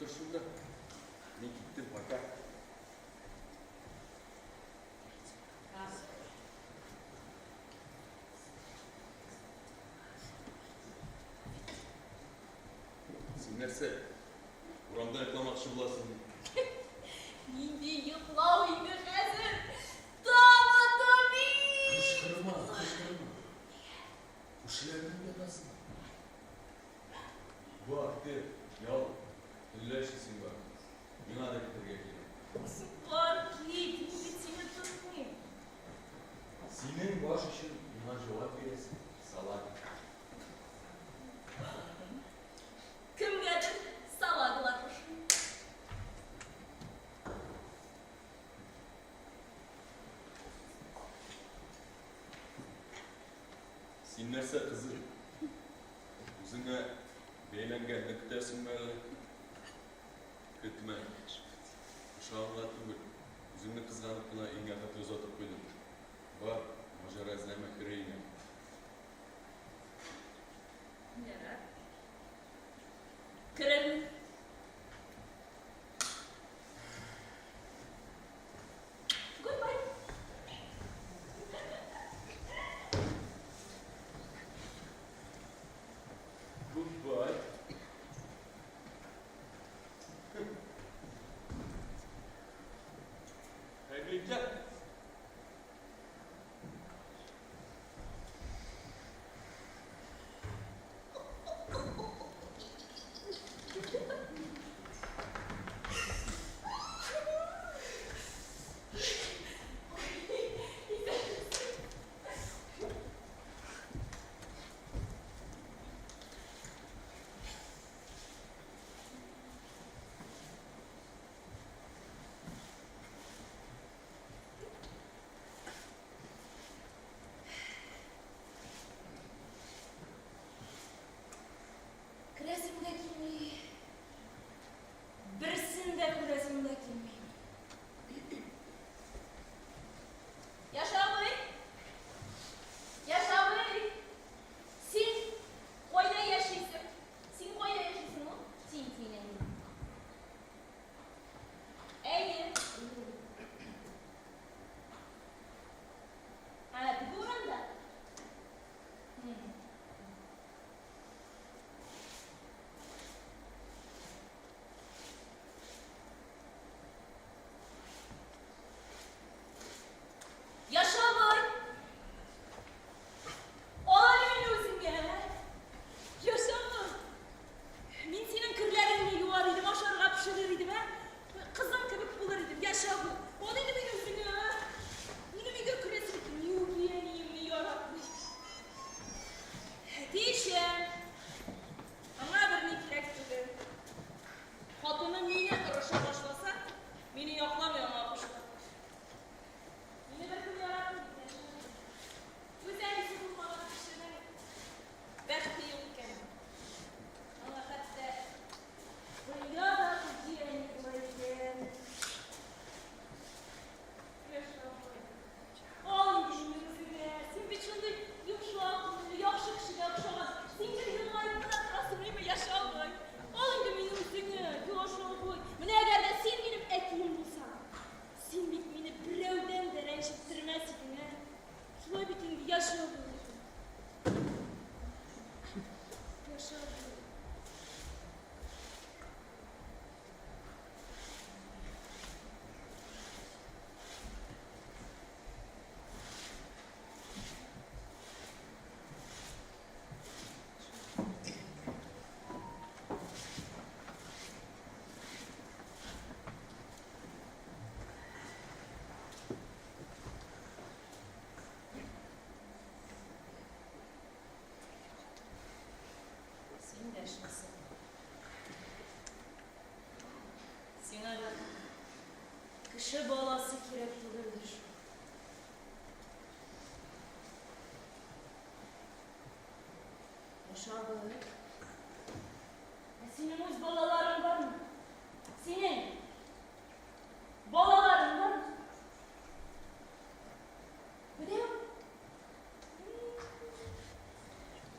тор шунда. Мин киттем, пока. Син нәрсә? Урамда йокламакчы буласың? Нинди йоклау инде хәзер? Таң ата бит! Кычкырма, кычкырма. Күршеләрне уятасың. Бар, кер, ял, төнлә эшлисең бар. Миңа да китәргә кирәк. Бар, кит, мин бит сине тотмыйм. Синең баш өчен миңа җавап бирәсең, салаги. Кемгәдер салаглар ошый. Син нәрсә, кызый? Үзеңә бәйләнгәнне көтәсеңме әллә? Көтмә. Ошаганга түгел, үзеңне кызганып кына өеңә хәтле озатып куйдым. Бар, маҗара эзләмә, кер өеңә. Ярар. Керермен. Goodbye. Goodbye. Tebrikler. Керәсем дә килми. Берсен дә күрәсем дә килми. Яша абый! Яша абый! Син кайда яшисең? Син кайда яшисең ул? Син, син, әйе. Әйе. Ә, теге урамда? Яшабай! Ал әле мине үзеңә! Яшабай! Мин синең керләреңне юар идем, ашарга пешерер идем, ә? Кызың кебек булыр идем, Яшабай! Ал инде мине үзеңә! Минем өйгә керәсем килми, үги әниемне яратмый. Әти эчә. Аңа берни кирәк түгел. Хатыны мине орыша башласа, мине якламый аңа кушыла. Мине беркем яратмый бит, Яшә. Үз әнисе булмаган кешенең бәхете юк икән. Аңа хәтта дөнья да үги әни була икән. Ал инде мине үзеңә. Син бит шундый йомшак күңелле, яхшы кешегә охшаган. Син гел елмаеп кына торасың, әйме, Яшә абый. Ал инде мине үзеңә, Яшә абый. Менә әгәр дә син минем әтием булсаң, син бит мине берәүдән дә рәнҗеттермәс идең, ә? Шулай бит инде, Яшә абый. Яшә абый. Син дәшмисең. Сиңа да кеше баласы кирәк түгелдер шул. Ошабы. Ә синең үз балаларың бармы? Синең балаларың бармы? Беләм.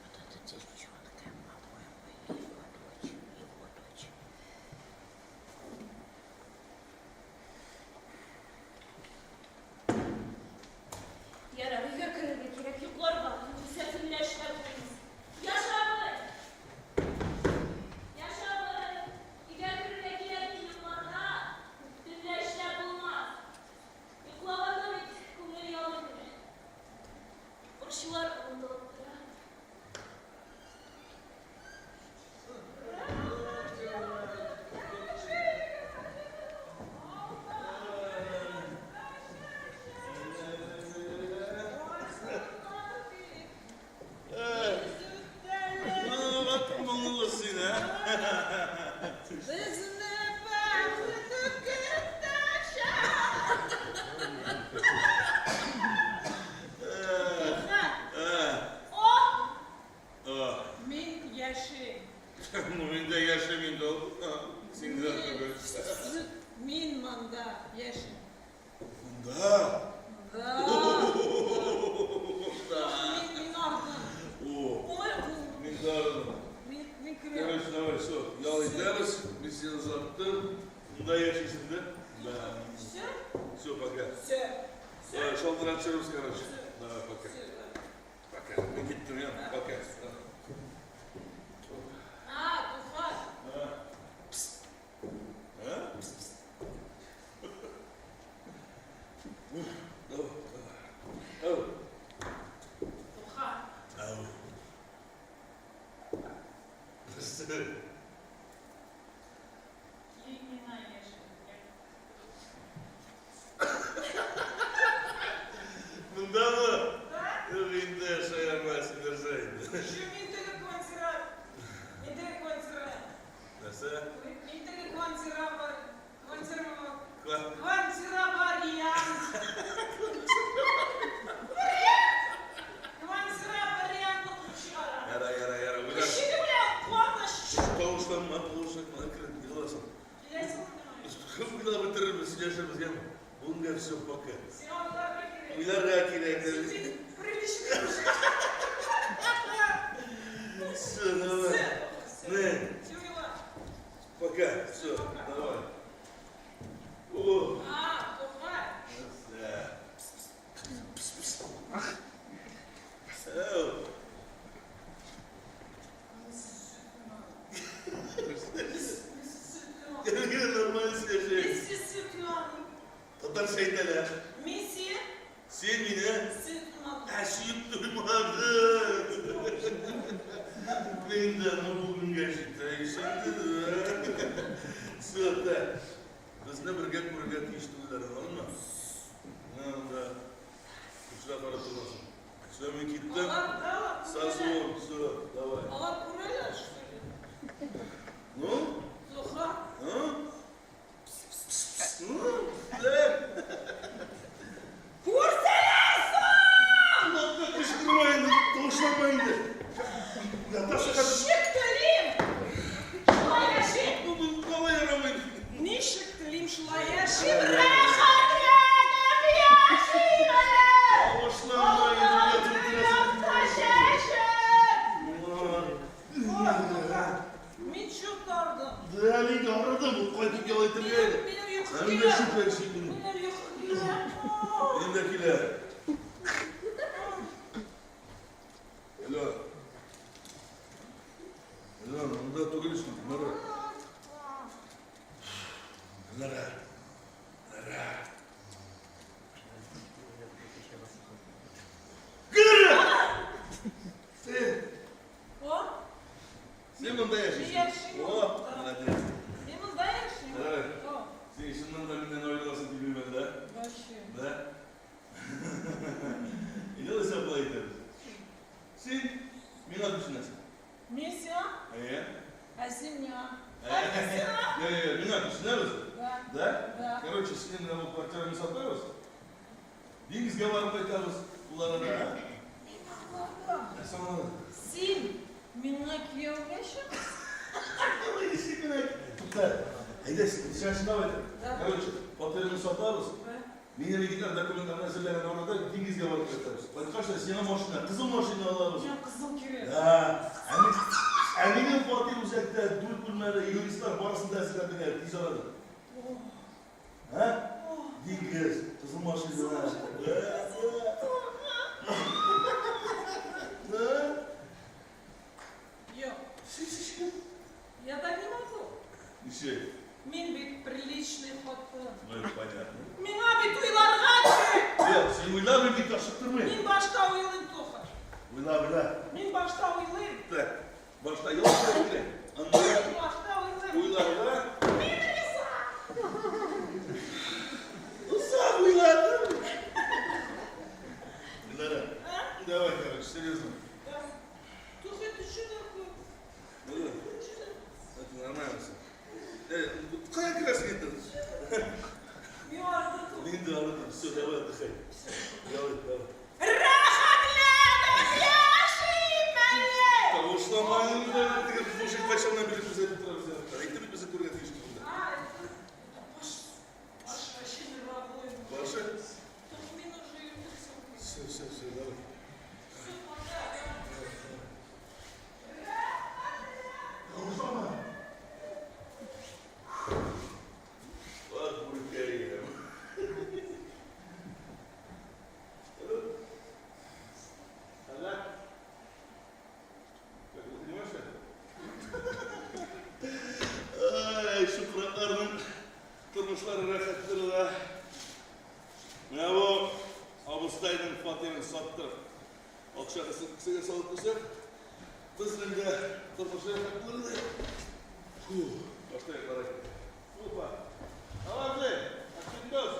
Вот эта девчонка, по-моему, его дочь, его дочь. Безне бәхет көтәчәк. О! Мин яшим. Ну, мин дә яшим инде ул. Син генә түгел. Мин монда яшим. Монда? Да. Да. Мин ардым. О, Ой, мин дә ардым. Мин керәм. Короче, давай, все, ял итәбез. Мин сине озаттым. Монда яшисең дә? Да. Все? Все, пока. Все. Давай, шалтыратышырбыз, короче. Давай, пока. Пока. Мин киттем, я. Пока. А, Туфан. А? А? Давай, давай. Ау. Тухан. Ау. Кил миңа яшәргә. Мондамы? Да? Юк инде, шаярма, син нәрсә инде. Шу мин теге квартира. Мин теге квартира. Нәрсә? Мин теге квартира бар. Квартира бар. Ква? Квартира вариант. Квартира вариант укып чыгара. Яра, яра, яра. Уйлар. Ишеге белән куаныч. Тавышланма, тавышланма, әкрен, егыласың. Киләсең миңа. Кем уйлап бетерербез, сөйләшербез, яме. Бүгенгә все, пока. Сиңа уйларга кирәк. Уйларга кирәк. Син бит приличный мужик. Все, давай. Все. Не. Все уйла. Пока, все, давай. О, А, Туфан. да. Ау. Гел нормаль сөйләшәйек. Мин сине Татарча әйтәләр. Мин сине Син мине сөйдем. Ә сөеп туймадың. Мин дә ну бүгенгә җитә инде. Все, так. Безне бергә күрергә тиеш түгелләр, аңладыңмы? Менә монда кешеләр карап тормасын. Все, мин киттем. Алар, да, Созвон, все, давай. Алар күрәләр, что ли? Ну? Зоха. А? Ну, так. Күрсәләр соң! Ладно, кычкырма инде, тавышланма инде. Наташа, Ничек телим! Шулай яшим! ну, ну, давай ярамый. Ничек телим, шулай яшим! Рәхәтләнеп яшим әле! Тавышланма инде, Якта чәчәк! Ладно. Ой, Зоха, мин чүп ардым. Да, мин дә арыдым, бу кайтып ял итәргә иде. Минем йокы Мин дә килә. шүрләп шикелле. Минем йокы килә. Минем дә килә. Алло. Алло, монда түгел шул, Нора. Нора. Нора. Гөлнара! Син, О, син монда яшисең. Мин яшим. О, молодец. Мин монда яшим. Давай. О, Син чыннан да миннән аерыласың килмиме, да? вообще. Да? Әйдә алайса болай итәбез. Син миңа күченәсең. Мин сиңа, Әйе. ә син миңа. Юк, юк, миңа күченәбез. Да. Да? Да. Короче, синең менә бу квартираны сатабыз. Диңгезгә барып кайтабыз. Ул арада. Мин аңладым. Нәрсә аңладың? Син миңа кияүгә чыгасың? Тукта. Әйдә, син чынлап әйт. Да. Короче, фатирны сатабыз. Да. Минем егетләр документларны әзерләгән арада диңгезгә барып кайтабыз. Кайткач та сиңа машина, кызыл машина алабыз. Миңа кызыл кирәк. Да. Ә минем фатир үзәктә дүрт бүлмәле, юристлар барысын да әзерләп тиз арада. О, Ә? о. Диңгез, кызыл машина. Да, да. Да. Юк, Син, я так не могу. Ничек? Мин бит приличный хатын. Ну, это понятно. Миңа бит уйларга кирәк. Юк, син уйла, мин бит ашыктырмыйм. Мин башта уйлыйм, Тоха. Уйла, уйла. Мин башта уйлыйм. Так, башта ял кирәк. Аннары Мин башта уйлыйм. уйларга. Мин риза. Озак уйладым. Гөлнара, А? давай, короче, серьезно. Да. Тоха, это что такое? Ну, Что это нормально все. Акча кысып кесәгә салып куйсак, безнең дә тормыш рәхәт булыр иде. Фу, башта йокларга кирәк. Опа. Авазы, Акчендос.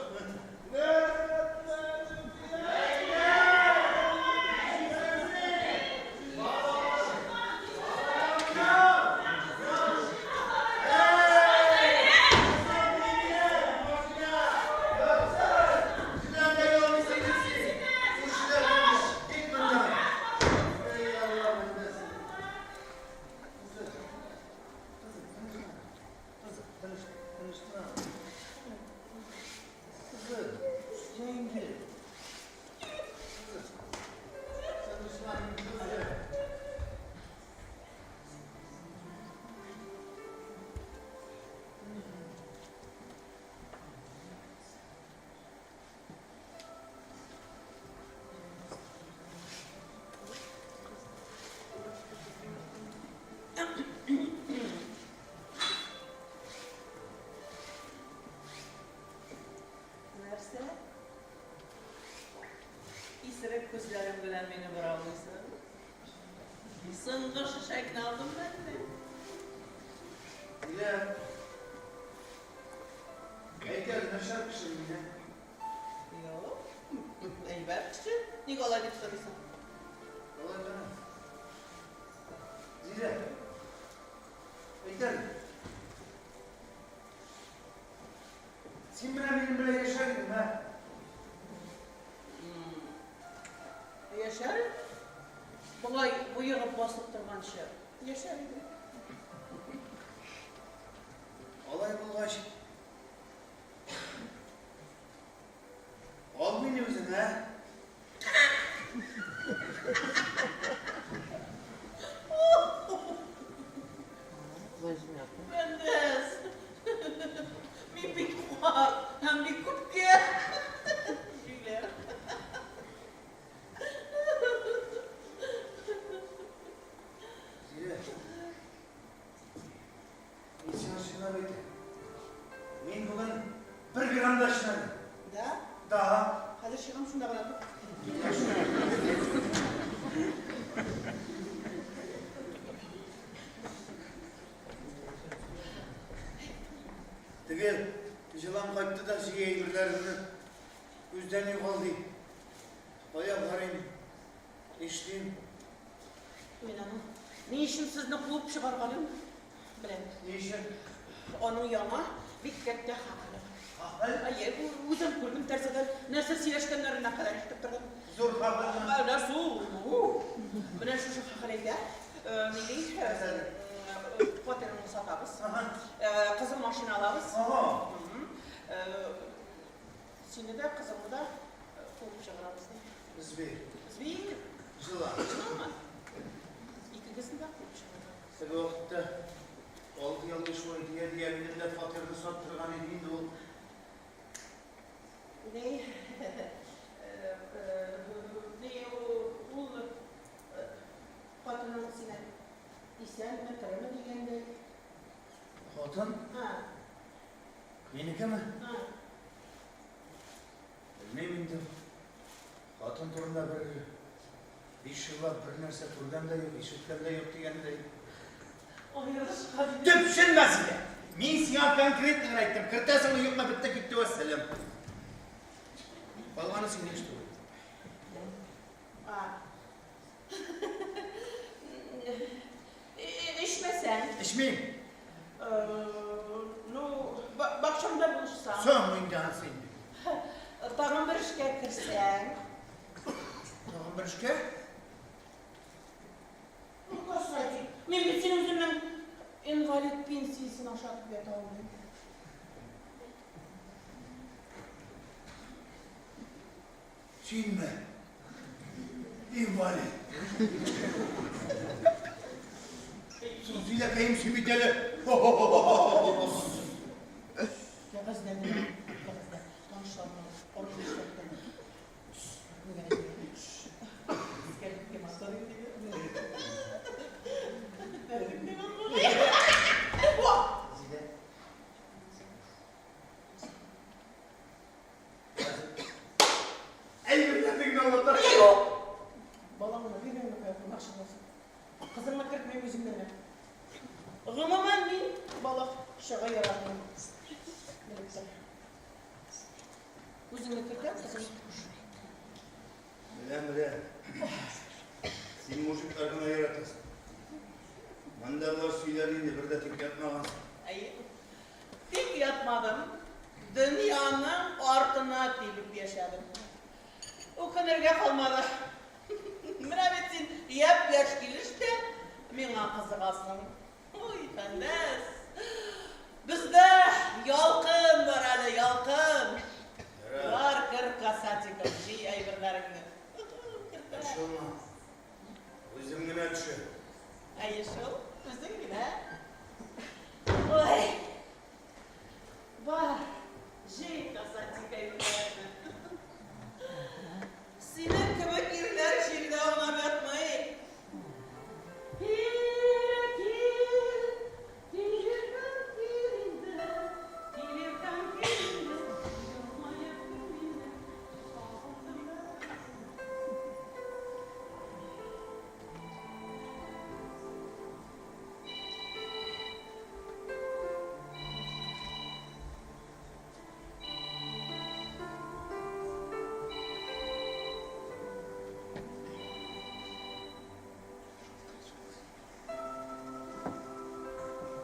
Нәрсә? Исерек күзләрең белән мине бораулыйсың. Соңгы шешәңне алдым мәллә? Дилә. Әйт әле, начар кеше мин, ә? Юк. Әйбәт кеше. Ник алай дип сорыйсың? Алай гына. Зилә. Әйт әле. Син менә минем белән яшәр идең, ә? Яшәр идем. Болай боегып басып торганчы, яшәр идем. Алай булгач, ал мине үзеңә. Мөндәс. Мин бик карт һәм бик күпкә. Җүләр. Зилә. Мин сиңа чынлап әйтәм. Мин бүген бер грамм да эчмәдем. Да? Да. Хәзер чыгам шунда гына тор. Теге җылан кайтты да җыя әйберләремне күздән югал ди. Кая барыйм? Нишлим? Мин аның ни өчен сезне куып чыгарганын беләм. Ни өчен? Аның яңа бик кәттә хахале бар. Хахаль? Әйе, үзем күрдем тәрәзәдән нәрсә сөйләшкәннәренә кадәр ишетеп тордым. Зур хахальмы? Менә зур. Менә шушы хахаль әйтә, ни ди, фатирыңны сатабыз. Кызыл машина алабыз. Сине дә, кызыңны да куып чыгарабыз, ди. Зверь. Зверь. Җылан. Җыланмы? Икегезне дә куып чыгарабыз. Теге вакытта алдый-алдый шулай дия-дия минем дә фатирны саттырган иде инде ул. Ни, ни, ул хатының сине исәнме, тереме дигәндәй. Хатын? Һа. Минекеме? Һа. Белмим инде. Хатын турында бер биш еллап бер нәрсә күргән дә юк, ишеткән дә юк дигәндәй. Аерылышкан. Төпченмә син дә! Мин сиңа конкретно гына әйттем, кертәсеңме, юкмы, бетте, китте, вәссәлам. Калганы синең эш түгел. А. Эчмәсәң. Эчмим. Ну, бакчамда булышсаң. Соң инде анысы инде. Тагын бер эшкә керсәң. Тагын бер эшкә? Ну, кстати, мин бит синең үземнең инвалид пенсиясен ашатып ята алмыйм. Синме? Инвалид. Соң Зиләкәем, син бит әле. Кәгазьдә мин, кәгазьдә танышларны арып эшләттем. Зилә. Әйберләрне генә алып тар. Балаңны бир. Бала-чага яратмыйм. Белеп тор. Үзеңне кертәм, кызыңны куш. Беләм, беләм. Син мужиклар гына яратасың. Мондагылар сөйләр инде, бер дә тик ятмагансың. Әйе. Тик ятмадым. Дөньяның артына тибеп яшәдем. Үкенергә калмады. Менә бит син япь-яшь килеш тә миңа кызыгасың. Ой, Фәндәс. Бездә ялкын бар әле, ялкын. Ярар. Бар, кер, касатиков, җый әйберләреңне. Кертә. Борчылма. Үзем генә төшәм. Әйе шул, үзең генә. Ой. Бар, җый касатик әйберләреңне. Синең кебек ирләр җирдә аунап ятмый. Кил, кил, килермен, кил инде, килермен, кил инде, елмаеп көл мине, сагындым да.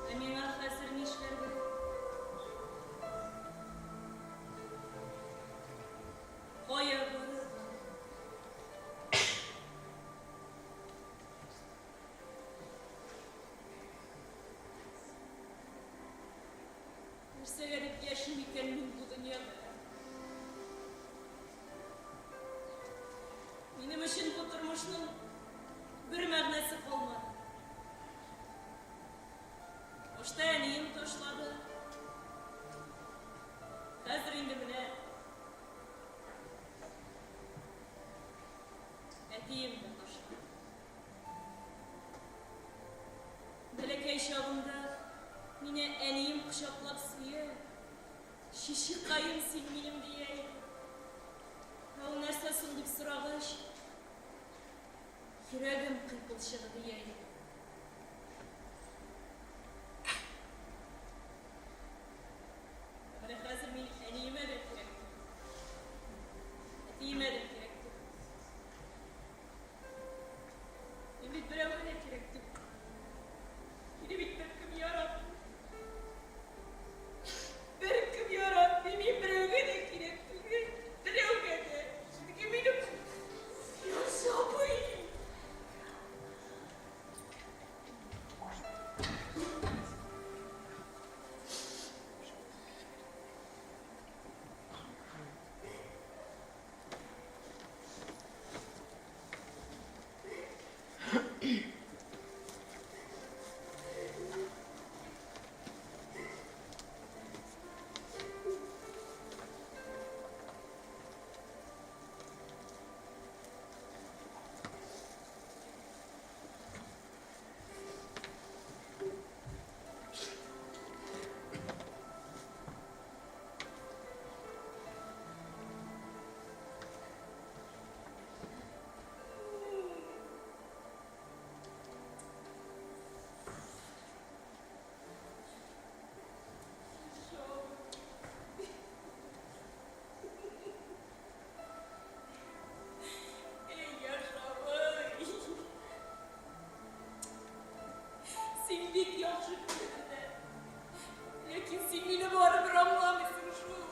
Ә миңа хәзер нишләргә? Кая барырга? Нәрсәгә дип яшим икән мин бу дөньяда? Минем өчен бу тормышның бер мәгънәсе калмады. Башта әнием ташлады. Хәзер инде менә әтием дә ташлады. Бәләкәй чагымда мине әнием кочаклап сөя, чичикаем син минем дия иде. Ә ул нәрсә соң дип сорагач, йөрәгем кыйпылчыгы дия иде. Ә менә хәзер мин әниемә дә кирәк түгел. Әтиемә дә кирәк түгел. Мин бит берәүгә дә кирәк түгел. Мине бит беркем яратмый. Беркем яратмый, мин берәүгә дә кирәк түгел. Берәүгә дә. Чөнки минем Яшабый. Эй, Яшабый. Син бик яхшы кеше. Ләкин син мине барыбер аңламыйсың шул.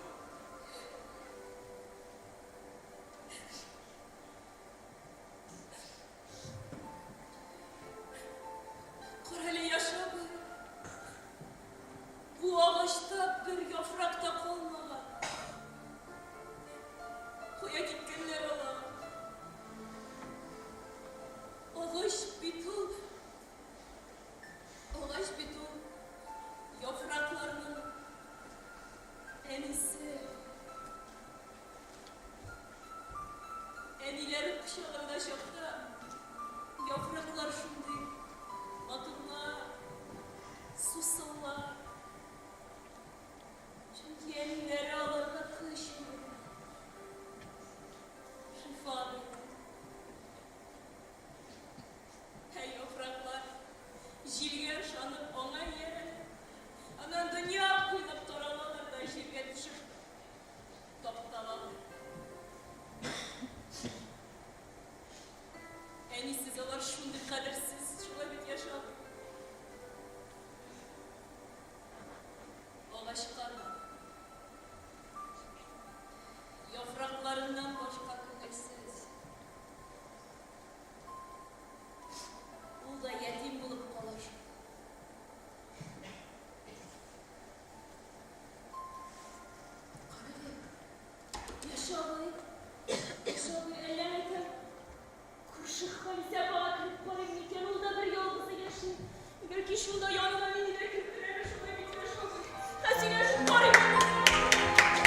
Карале, Яшабый. Бу агачта бер яфрак та калмаган. Кая киткәннәр алар? Агач бит ул, агач бит ул яфракларның әнисе. Әниләре кочагында чакта яфраклар шундый матурлар, сусыллар. Чөнки әниләре аларга көч бирә. абый, Яше абый, әллә мәйтәм, күрше Халисә апага кереп карыйм микән, ул да бер ялгызы яши. Бәлки шунда янына мине дә кертер әле, шулай бит, Яше абый. Ә сөйләшеп карыйм әле.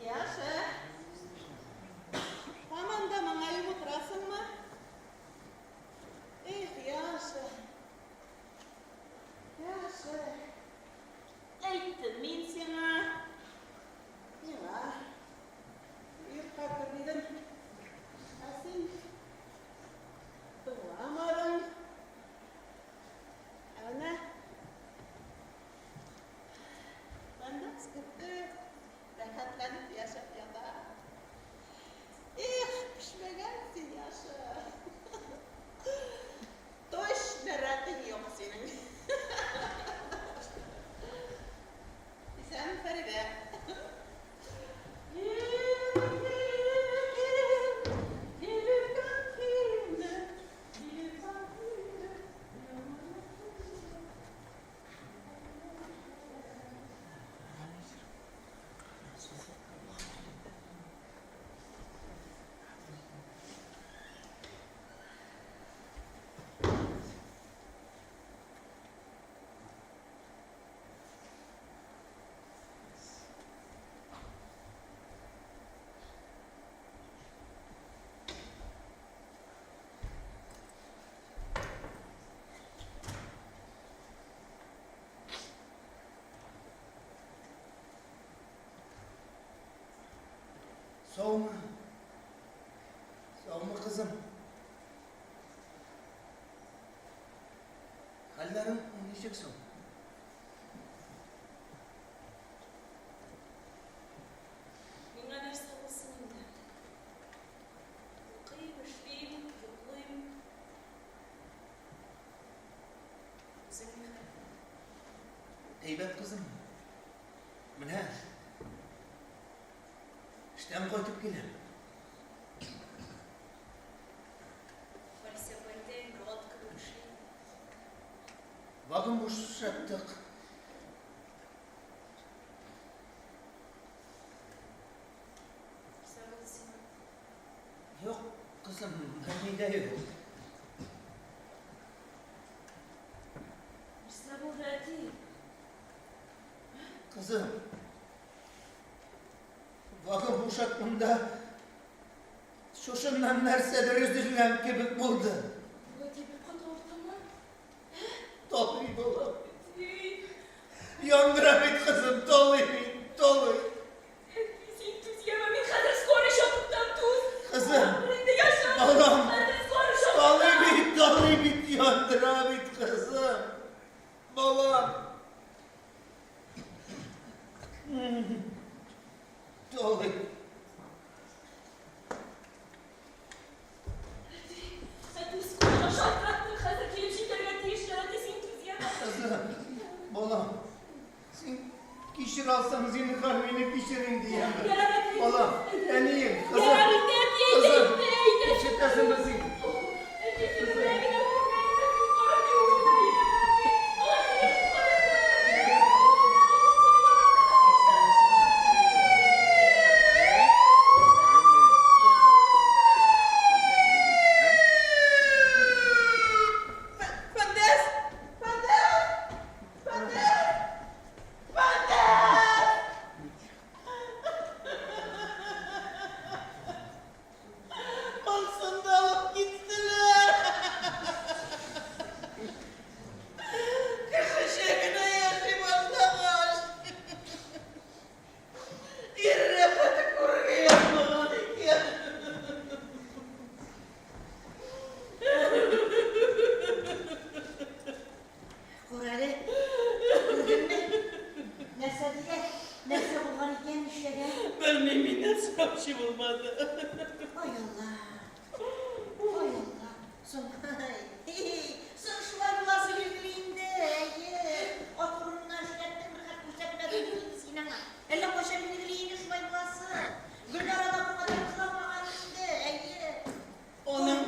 Яша. Һаман да моңаеп утырасыңмы? Эх, Яша. Яша. Әйттем мин сиңа. Миңа. Йортка кер дидем. Ә син тыңламадың. Ә менә Мандакс көтеп, рәхәтләнеп яшәп ята. Эх, пешмәгән син, Яша. Точно рәтең юк синең. Исәнме, Фәридә. Саумы? Саумы, кызым? Хәлләрең ничек соң? Миңа нәрсә булсын инде? Укыйм, эшлим, йоклыйм. Үзең ни хәл? Әйбәт, кызым. Менә эштән кайтып киләм. Халисә апа әйтә инде, ат кебек эшли. Вагон бушаттык. Нәрсә булды сиңа? Юк, кызым, берни дә юк. Нәрсә булды, әти? Кызым, вагон бушаттым да, шушыннан нәрсәдер өзелгән кебек булды. Әти, бик каты авырттыңмы? Талый, балам. Әти, Яндыра бит, кызым, талый бит, талый. әти, син түз, яме, мин хәзер скорый чакыртам, түз. Кызым, Инде яша. балам, Хәзер скорый чакыртам. талый бит, талый бит, яндыра бит, кызым. Балам. Талый. Әти, әти, скорыйга шалтыраттым, хәзер килеп җитәргә тиешләр, әти, син түз, яме. Кызым, балам, син кичер алсаң, зинһар мине кичер инде, яме. Ярар, әти. Балам, әнием, кызым, Ярар инде, әти, әйдә кызым, инде, әйдә. ишетәсеңме син? Әти, сине белән генә күрмәдем, мин кара түгел. Белмим, миннән сораучы булмады. Ай Алла. Ай Алла. Соң, соң шулай буласы билгеле инде. Әйе. Ат урынына эшләттең, бер хәл күрсәтмәдең инде син аңа. Әллә кайчан билгеле инде шулай буласы. Гөлнара да бу кадәр кыланмаган инде. Әйе. Аның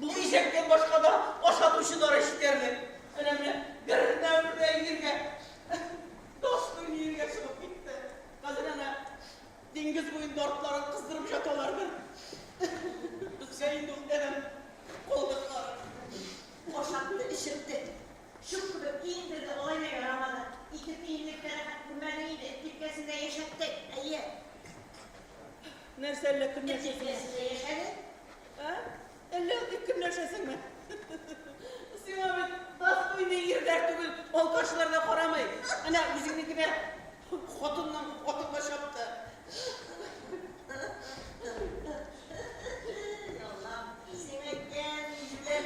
бу ишәктән башка да ашатучылары җитәрлек. Әнә менә бердәнбер иргә достойный иргә чыгып китте. Хәзер әнә диңгез буенда артларын кыздырып жаталардыр. Безгә инде ул адәм калдыклары. Ашатты, эчертте. Чүп кебек киендерде, алай да ярамады. Ике тиенлек тә рәхәт күрмәде инде, эт типкәсендә яшәтте. Әйе. Нәрсә әллә Эт көнләшәсеңме? типкәсендә яшәде. Ә? Әллә дип көнләшәсеңме? Сиңа бит достойный ирләр түгел, алкашлар да карамый. Әнә үзеңнекенә хатыннан хатынга чапты. Аллам, сиңа әйткән, җүләр,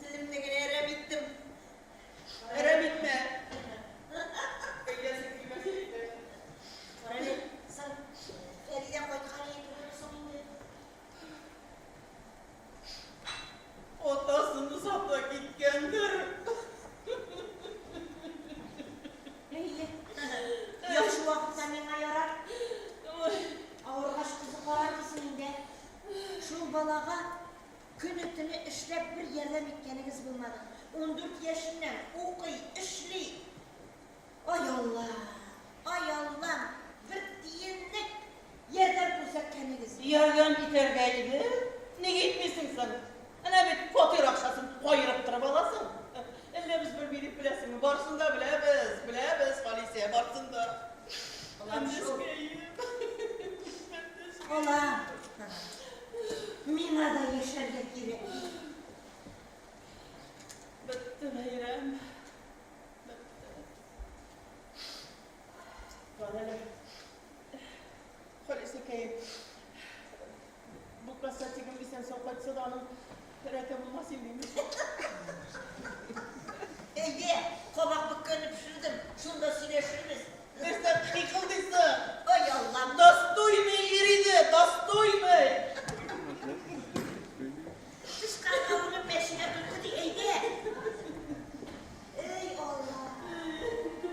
телемне генә әрәм иттем. Әрәм итмә. Әйтәсең килмәсә әйтмә. Карале, соң Фәридә кайткан иде түгелме соң инде? Атасын озата киткәндер. Әйе. Яхшы вакытта миңа ярар. Ой, Авыргач кызы карар дисең инде. Шул балага көне-төне эшләп бер ярдәм иткәнегез булмады. 14 яшеннән укый, эшли. Ай Алла, ай Аллам, бер тиенлек ярдәм күрсәткәнегез. Ярдәм итәргә иде. Нигә итмисең соң? Әнә бит фатир акчасын каерып торып аласың. Әллә без белми дип беләсеңме? Барысын да беләбез, беләбез, Халисә, барысын да. Алам шул. Әндәшкәем. Алам. Миңа да яшәргә кирәк. Бетте бәйрәм. Бетте. Бар әле. Халисәкәем. Бу касатигым исән-сау кайтса да аның рәте булмас инде, имеш. Әйдә, кабак бөккәнне пешердем, шунда сөйләшербез. Нәрсә кыйкылдыйсың? Ай Аллам. Достойный ир иде, достойный! Тычканга үлеп мәчеңә көлке ди, әйдә. Эй Алла.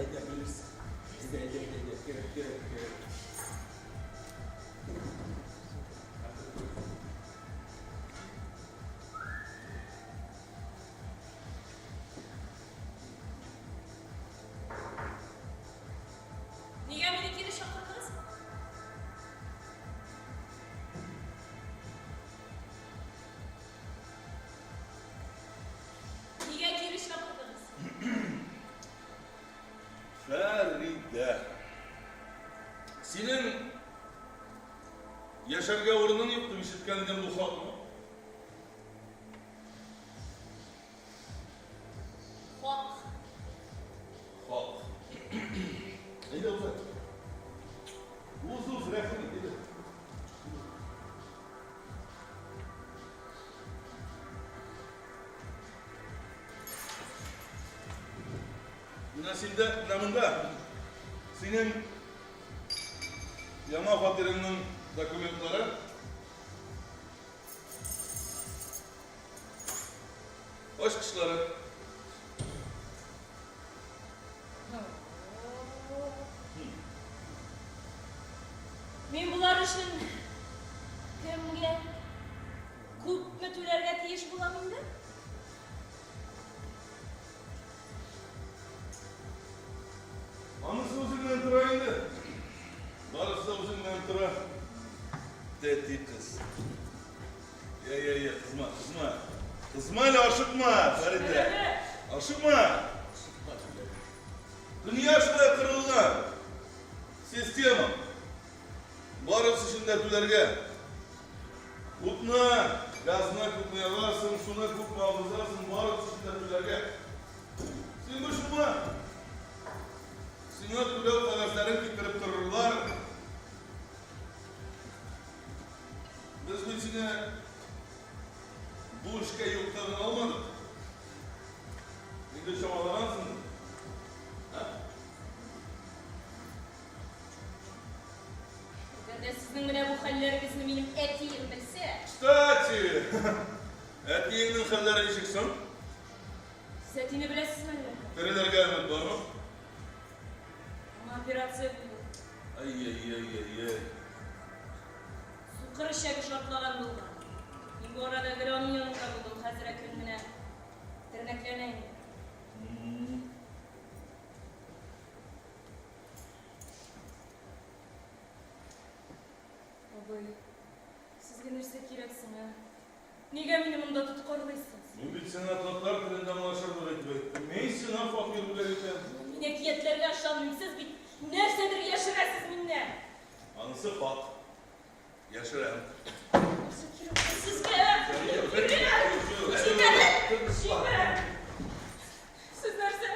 Әйдә, белерсең. Әйдә, әйдә, әйдә, әйдә, кер, кер, кер. Нигә мине кире чакырдыгыз? Нигә кире чакырдыгыз? Фәридә. Синең яшәргә урының юк дип ишеткән идем, бу хакмы? Хак. Хак. Әйдә, уз. Уз, уз, рәхим ит, әйдә. Менә синдә, менә монда синең яңа фатирыңның документлары. Ачкычлары. Мин болар өчен кемгә күпме түләргә тиеш булам инде? Анысы үзеңнән тора инде. Барысы да үзеңнән тора. Тәти кыз. Я, я, я, кызма, кызма. Кызма әле, ашыкма, Фәридә. Ашыкма. Дөнья шулай корылган. Система. Барысы өчен дә түләргә. Утны, газны күпме ягасың, суны күпме агызасың, барысы өчен дә түләргә. Син борчылма. Сиңа түләү кәгазьләрен китереп торырлар. Без бит сине бу эшкә юкка гына алмадык. Инде чамалагансыңдыр. Ә? Әгәр дә сезнең менә бу хәлләрегезне минем әтием белсә. Кстати, әтиеңнең хәлләре ничек соң? Сез әтине беләсезме әллә? Терелергә өмет бармы? Аңа операция булды. Ай-яй-яй-яй-яй. Сукыр эчәге шартлаган булган. Мин бу арада гел аның янында булдым, хәзер әкрен генә тернәкләнә инде. Абый, сезгә нәрсә кирәк соң, ә? Нигә мине монда тоткарлыйсыз? Мин бит сиңа татар телендә аңлашырлык итеп әйттем. Мин сиңа фатир бүләк итәм. Мин әкиятләргә ышанмыйм. Сез бит нәрсәдер яшерәсез миннән. Анысы хак. Яшерәм. Нәрсә кирәк соң сезгә? Җибәр! Җибәр! Сез нәрсә?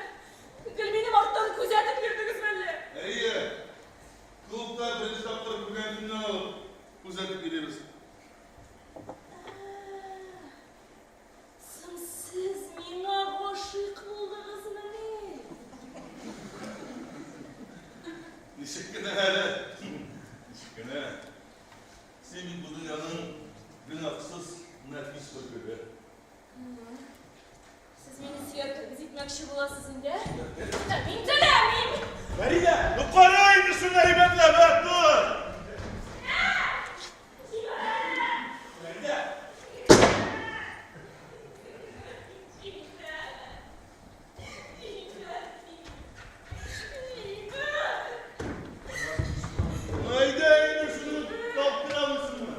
Гел минем арттан күзәтеп йөрдегез мәллә? Әйе. Клубта беренче тапкыр күргән көннән алып күзәтеп йөрибез. Соң сез миңа гашыйк булдыгызмыни? Ничек кенә әле? Ничек кенә? Син бит бу дөньяның гөнаһсыз нәфис бөркеге. Сез мине сөяркәгез итмәкче буласыз инде, ә? Ә мин теләмим! Фәридә, ну кара инде шуны әйбәтләп, ә, тор! Фәридә! Ну әйдә инде шуны таптыра алмыйсыңмы?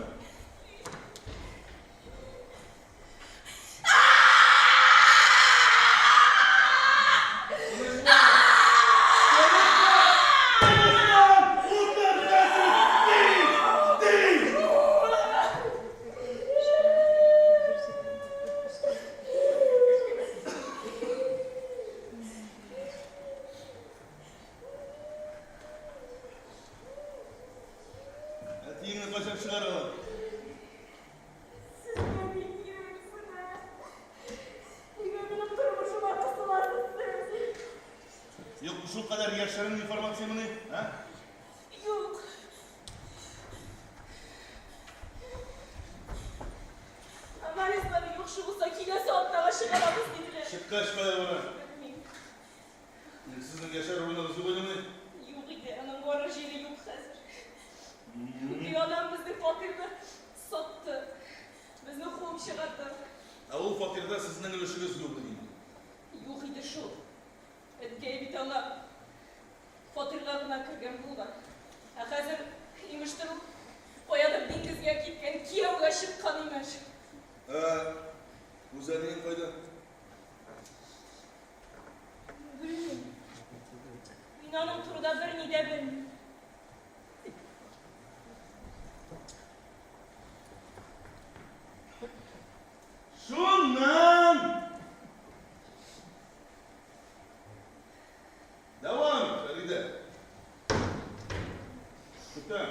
Әтиеңне качып чыгаралар. Сез дә бик йөрексез, ә? Нигә минем тормышыма кысыласыз сез? Юк, шул кадәр яшерен информациямени, ә? Юк. Анализлары яхшы булса, киләсе атнага чыгарабыз, диделәр. Чыккач кая бара? Белмим. Сезнең яшь Яшәр урыныгыз юк идемени? Юк иде, аның барыр җире юк хәзер. Үги анам безнең фатирны сатты. Безне куып чыгарды. Ә ул фатирда сезнең өлешегез юк иде инде. Юк иде шул. Әткәй бит аңа фатирга гына кергән булган. Ә хәзер, имештер, ул каядыр диңгезгә киткән, кияүгә чыккан, имеш. Ә үз әниең кайда? Белмим. Мин аның турында берни дә белмим. Шуннан! Дәвам ит, Фәридә. Көтәм.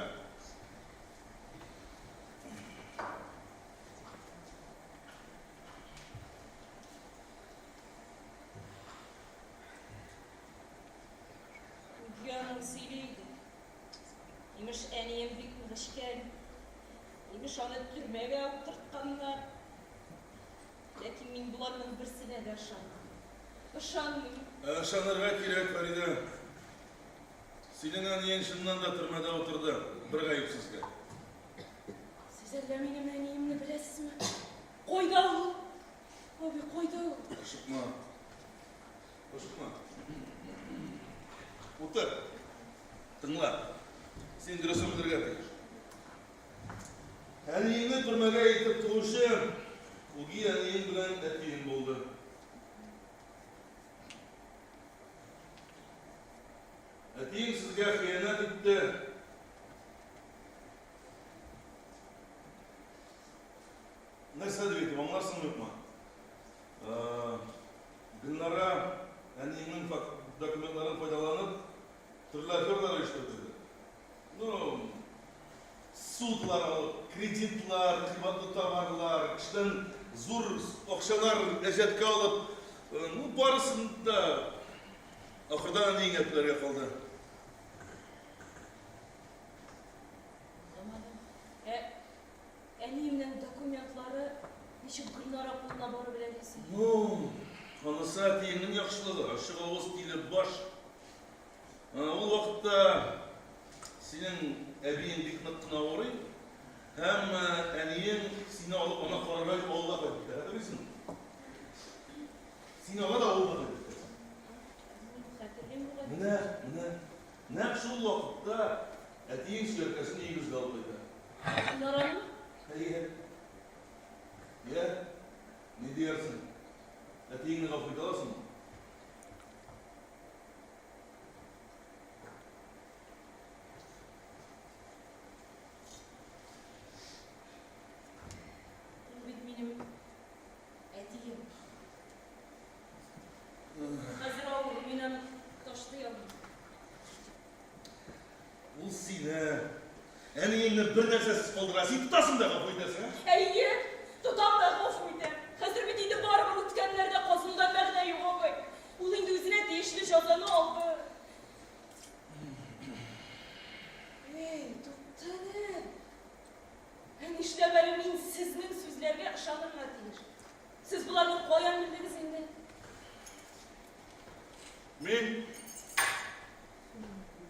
Үги аның сөйли иде. Имеш, әнием бик нык эчкән. Имеш, аны төрмәгә утыртканнар. Ләкин мин боларның берсенә дә ышанмыйм. Ышанмыйм. Ә ышанырга кирәк, Фәридә. Синең әниең чыннан да төрмәдә утырды, бер гаепсезгә. Сез әллә минем әниемне беләсезме? Кайда ул? Абый, кайда ул? Ашыкма. Ашыкма. Утыр. Тыңла. Син дөресен белергә тиеш. Әниеңне төрмәгә илтеп тыгучы үги әниең белән әтиең булды. Әтиең сезгә хыянәт итте. Нәрсә дип әйтим, аңларсыңмы юкмы? Гөлнара әниеңнең документларын файдаланып, төрле афералар оештырды. Ну, судлар алып, кредитлар, кыйбатлы товарлар, кешедән зур акчалар әҗәткә алып, ну, барысын да ахырдан әниеңә түләргә калды. Аңламадым. Ә әниемнең документлары ничек Гөлнара кулына барып эләгә соң? Ну, анысы әтиеңнең яхшылыгы, ачык авыз, тиле баш. Ул вакытта синең әбиең бик нык кына авырый, һәм әниең сине алып аны карарга дип авылга кайтып китә. Хәтерлисеңме? Син ала да авылга кайтып китәсең. Хәтерлим бугай. Менә, менә. Нәкъ шул вакытта әтиең сөяркәсен өегезгә алып кайта. Наранмы? Әйе. Йә, ни диярсең? Әтиеңне гафу итә аласыңмы? Ул бит минем әтием. Хәзер авыр, мин аны ташлый алмыйм. Ул сине, әниеңне бер нәрсәсез калдыра. Син тотасың да гафу итәсең, ә? Әйе, тотам да гафу итәм. Хәзер бит инде барыбер үткәннәрдә казынудан мәгънә юк, абый. Ул инде үзенә тиешле җәзаны алды. Эй, тукта әле. Ә нишләп әле мин сезнең сүзләргә ышанырга тиеш? Сез боларны каян белдегез инде? Мин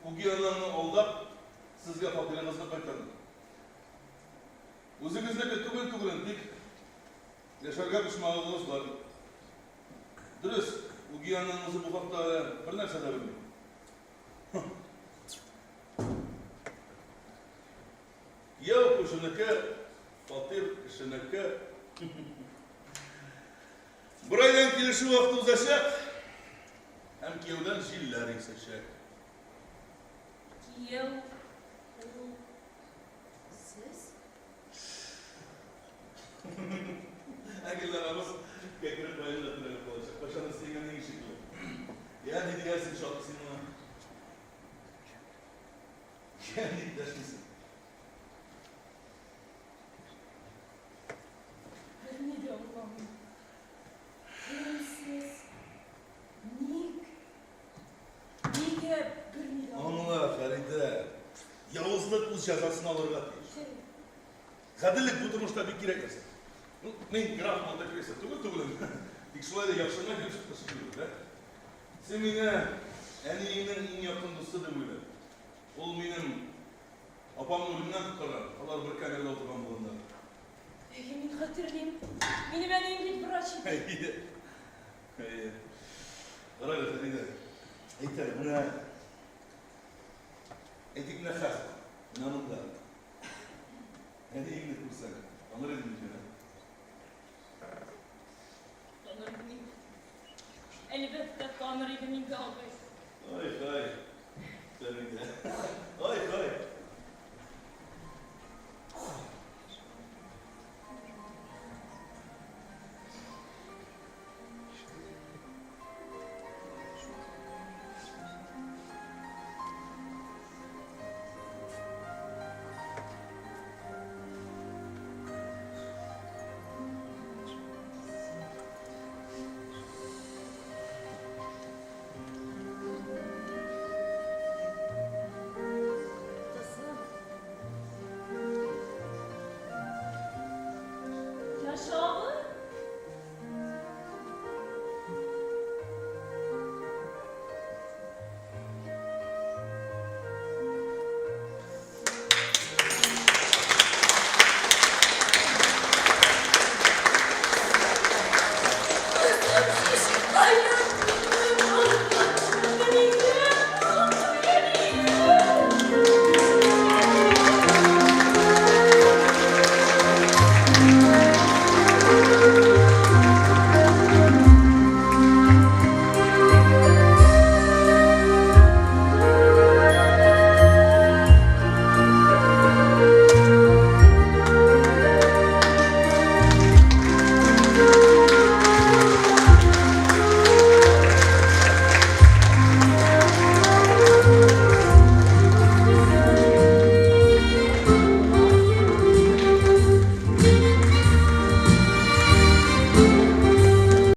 үги анаңны алдап, сезгә фатирыгызны кайтардым. Үзегезнеке түгел түгелен, тик яшәргә почмагыгыз бар. Дөрес, үги анаң үзе бу хакта әле бернәрсә дә белми. Кияү күршенеке, фатир кешенеке. Бер айдан килешү вакыты узачак һәм кияүдән җилләр исәчәк. Кияү ул сез? Ә Гөлнарабыз кәкре каенда терәлеп калачак. Кайчандыр сөйгәнең шикелле. Я, ни диярсең, шат син моңа? Я, ник дәшмисең? Берни дә аңламыйм. Кем сез? Ник? Нигә берни дә аңламыйм? Аңла, Фәридә. Явызлык үз җәзасын алырга тиеш. Гаделлек бу тормышта бик кирәк нәрсә. Ну, мин граф Монте-Кристо түгел түгелен. Тик шулай да яхшыга килеп чыкты шикелле, да? Син мине Әниеңнең иң якын дусты дип уйлыйм. Ул минем апамны үлемнән коткарган. Алар бер камерада утырган булганнар. Әйе, мин хәтерлим. Минем әнием бит врач иде. Әйе. Әйе. Кара әле, Фәридә. Әйт әле, менә әйтик менә хәзер. Менә монда. Әниеңне күрсәң, таныр идең микән, ә? Таныр идем инде. Әлбәттә, таныр идем инде, абый. Ай-һай.